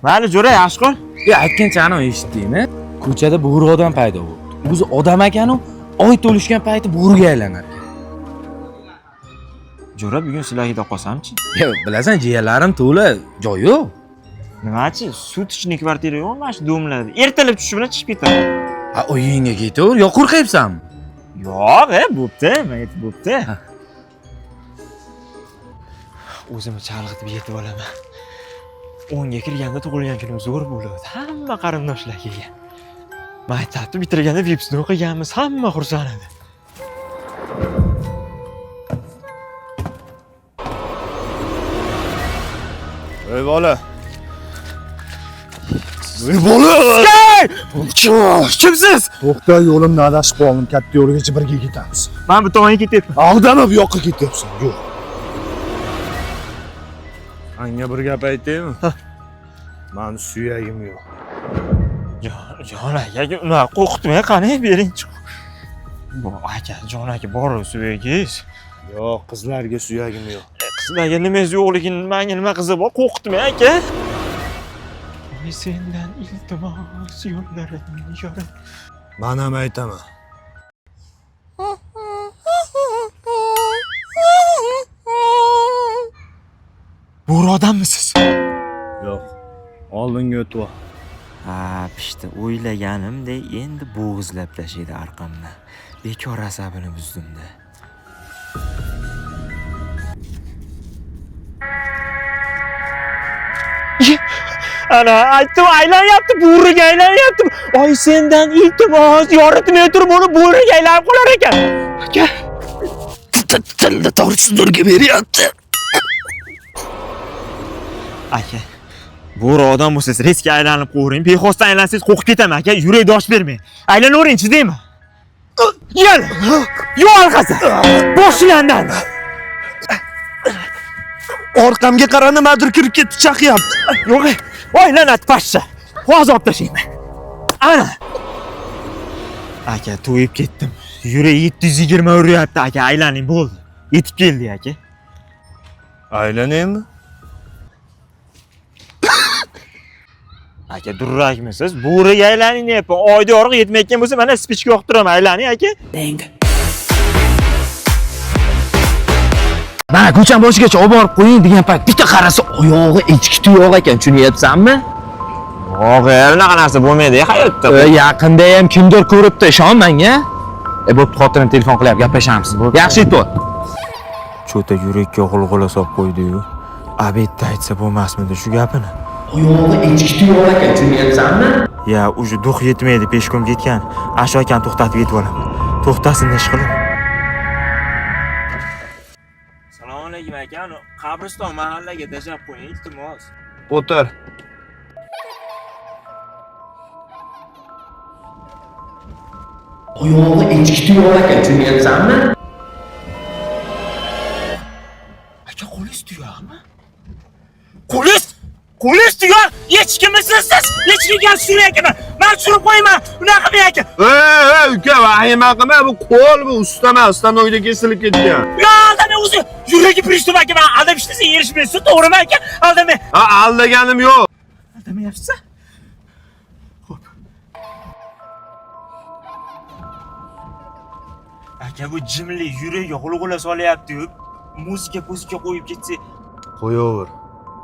Mayli jo'ra, yaxshi qol. E, aytgancha anavi eshitdingmi? Ko'chada bo'ri odam paydo bo'ldi. O'zi odam ekan-u, oy to'lishgan payti bo'riga aylanar ekan. Jo'ra, bugun sizlarga qolsamchi? Ya, bilasan, jiyanlarim to'la, joy yo'q. Nimachi? Sutочный kvartira yo'q mana shu domlarda. Ertalab tushish bilan chiqib ketaman. Ha, uyingga ketaver, yo qo'rqyapsanmi? Yo'q, bo'pti, men aytib bo'pti. O'zimni chalg'itib yetib olaman. 10ga kirganda tug'ilgan kunim zo'r bo'ladi. Hamma qarindoshlar kelgan. Maktabni bitirganda vipsni o'qiganmiz, hamma xursand edi. Ey bola. Ey bola! Kimsiz? To'xta, yo'limdan adashib qoldim. Katta yo'lgacha birga ketamiz. Men bu tomonga ketyapman. Aldama, bu yoqqa ketyapsan. Yo'q. Anga bir gap aytaymi? Mani suyagim yo'q. Jon aka, unaqa qo'rqitmang, qani bering. Bu aka, jon aka, bor suyagingiz. Yo'q, qizlarga suyagim yo'q. Qizlarga nimangiz yo'qligini, menga nima qizi bor, qo'rqitmang aka. Voy sendan iltimos, yo'llaring yo'l. Men ham aytaman. Bo'ri odammisiz? Yo'q. Oldinga o'tib ol. Ha, pishdi. O'ylaganimdek endi bo'g'izlab tashlaydi arqamdan. Bekor asabini buzdim-da. Ana, aytdim, aylanyapti, bo'riga aylanyapti. Oy sendan iltimos, yoritmay turib uni bo'riga aylanib qolar ekan. Aka, Tilni to'g'risi nurga beryapti. Aka, bo'ri odam bo'lsangiz reska aylanib qo'ying. Bexosdan aylansangiz qo'rqib ketaman aka, yurak dosh bermang. Aylanavering, chidayman. Yal! Yo'q orqasi. Boshlandan. Orqamga qara, nimadir kirib ketdi, chaqyapti. Yo'q. Voy la'nat pashsha. Hozir olib tashlayman. Ana. Aka, to'yib ketdim. Yurak 720 uryapti aka, aylaning bo'ldi. Yetib keldik aka. Aylanaymi? Aka, durrakmisiz? Bo'riga aylaning deyapman. Oyda yorug' yetmayotgan bo'lsa, mana spichka yoqib turaman, aylaning aka. Mana ko'chani boshigacha olib borib qo'ying degan payt bitta qarasa oyog'i echki tuyog'i ekan, tushunyapsanmi? Yo'q, unaqa narsa bo'lmaydi hayotda. Yaqinda ham kimdir ko'ribdi, ishon menga. E, bo'pti, xotinim telefon qilyapti, gaplashamiz. Yaxshi yetib. Cho'ta yurakka g'ulg'ula solib qo'ydi-yu. Obedda aytsa bo'lmasmidi shu gapini? Oyog'i echki tuyog'i ekan, tushunyapsanmi? Ya, уже дух yetmaydi, peshkom ketgan. Ashu akani to'xtatib yetib olaman. To'xtasin ish qilib. Assalomu alaykum aka, qabriston mahallaga tashlab qo'ying, iltimos. O'tir. Oyog'i echki tuyog'i ekan, tushunyapsanmi? Aka, qo'lingiz tuyoqmi? Qo'lingiz? Qo'lingiz tuyoq? Echkimisiz siz? Echkiga gap tushunayapman. Men tushunib qo'yman. Unaqa qilmang aka. Ey, ey, uka, vahima qilma, bu qo'l, bu usta emas, stanokda kesilib ketgan. Yo, aldamang o'zi. Yuragi pриступ aka, men aldab ishlasa erishmaysiz, to'g'rimi aka? Aldamang. Ha, aldaganim yo'q. Aldamayapsiz? Xo'p. Aka, bu jimli yuragiga g'ulg'ula solyapti-yu. Muzika, muzika qo'yib ketsa, Qo'yaver.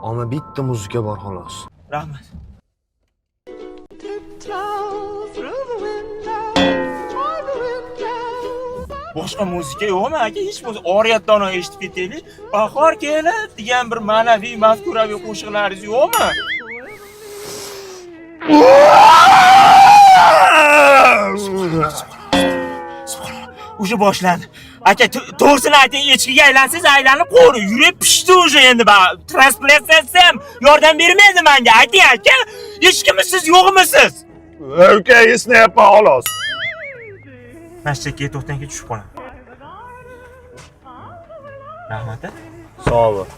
Ammo bitta muzika bor xolos. Rahmat. Boshqa muzika yo'qmi aka? Hech bo'lmasa Oriyatdan eshitib ketaylik. Bahor kelib degan bir ma'naviy, mafkuraviy qo'shiqlaringiz yo'qmi? Уже boshlandi. Aka, to'g'risini ayting, echkiga aylansangiz aylanib qo'ying. Yurak pishdi уже endi. Transplantatsiya ham yordam bermaydi menga. Ayting aka, echkimisiz, yo'qmisiz? Uka, esnayapman xolos. Mana shu chekkaga to'xtang, tushib qolaman. Rahmat. Sog' bo'l.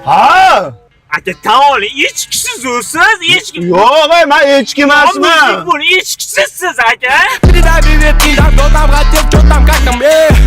Ha! Aka, tan oling, echkisiz o'siz, echki. Yo'q, ey, men echki emasman. Buni echkisizsiz aka. Кто там хотел, что там, как там, эй.